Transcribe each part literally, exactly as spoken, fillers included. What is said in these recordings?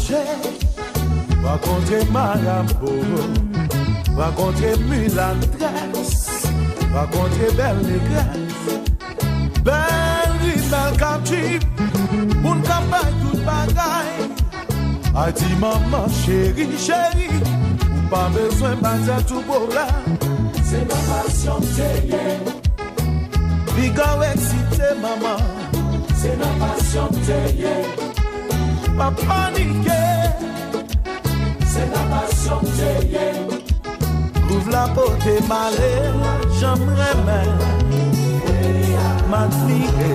Che, rakontre mayanm bobo, rakontre milatrès, rakontre bèl negrès. Bèl rimèl kaptib, moun k ap bay tout bagay. Ay di manman cheri, cheri, ou pa bezwen bay tèt ou pwoblèm. Se nan pasyon m te ye. Piga w eksite manman. Se nan pasyon m te ye. Pa panike. Se nan pasyon m te ye. Groove la pote m ale, jan m renmen. M admire.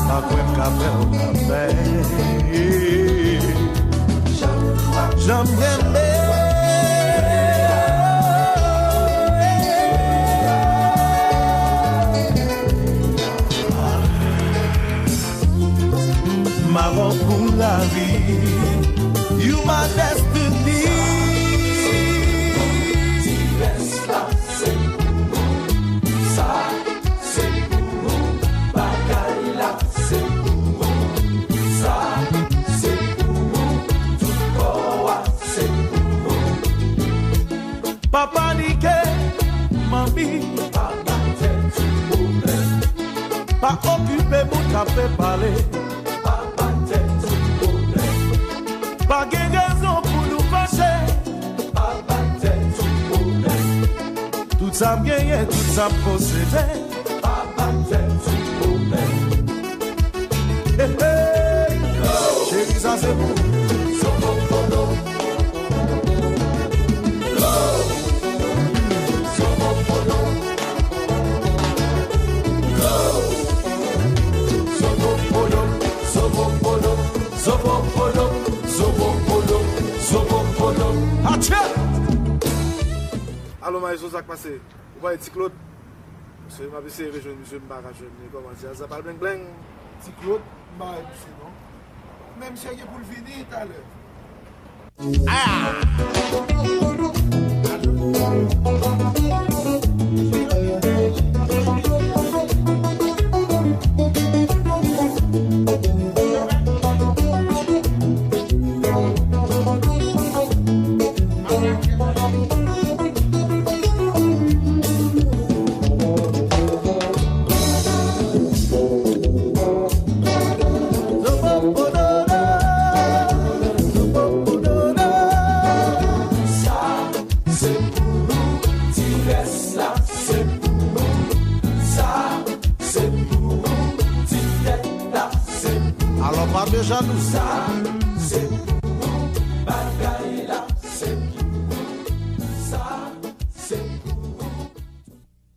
Pa kwè m ka fè w ka fè. Jan m renmen. M avè w pou lavi. You my destiny. Ti rès la se pou ou. Sa se pou ou. Bagay la se pou ou. Sa se pou ou. Tout kò a se pou ou. Pa panike, manmi. Pa ba tèt ou pwoblèm. Pa okipe moun k ap fè pale. Pa ba tèt ou pwoblèm. Pa gen rezon pou nou fache. Pa ba tèt ou pwoblèm. Tout sa m genyen, tout sa m posede. Pa ba tèt ou pwoblèm. Hey, hey. Cheri, sa se pou ou. Zobopodo. Zobopodo. Zobopodo. Zobopodo. Zobopodo. Zobopodo. Zobopodo. Atchè! Alo, Maestro, sa k pase? Ou pa wè Ti Claude? Mesye, m ap eseye rejwenn misye, m pa ka jwenn li. Kòman, djaz la pral blengblenng? Ti Claude, m pa wè misye non. Men misye gen pou l vini talè. Sa se pou ou, ti rès la se pou ou. Sa se pou ou, ti tèt la se pou ou. Alò pa de jalouzi. Sa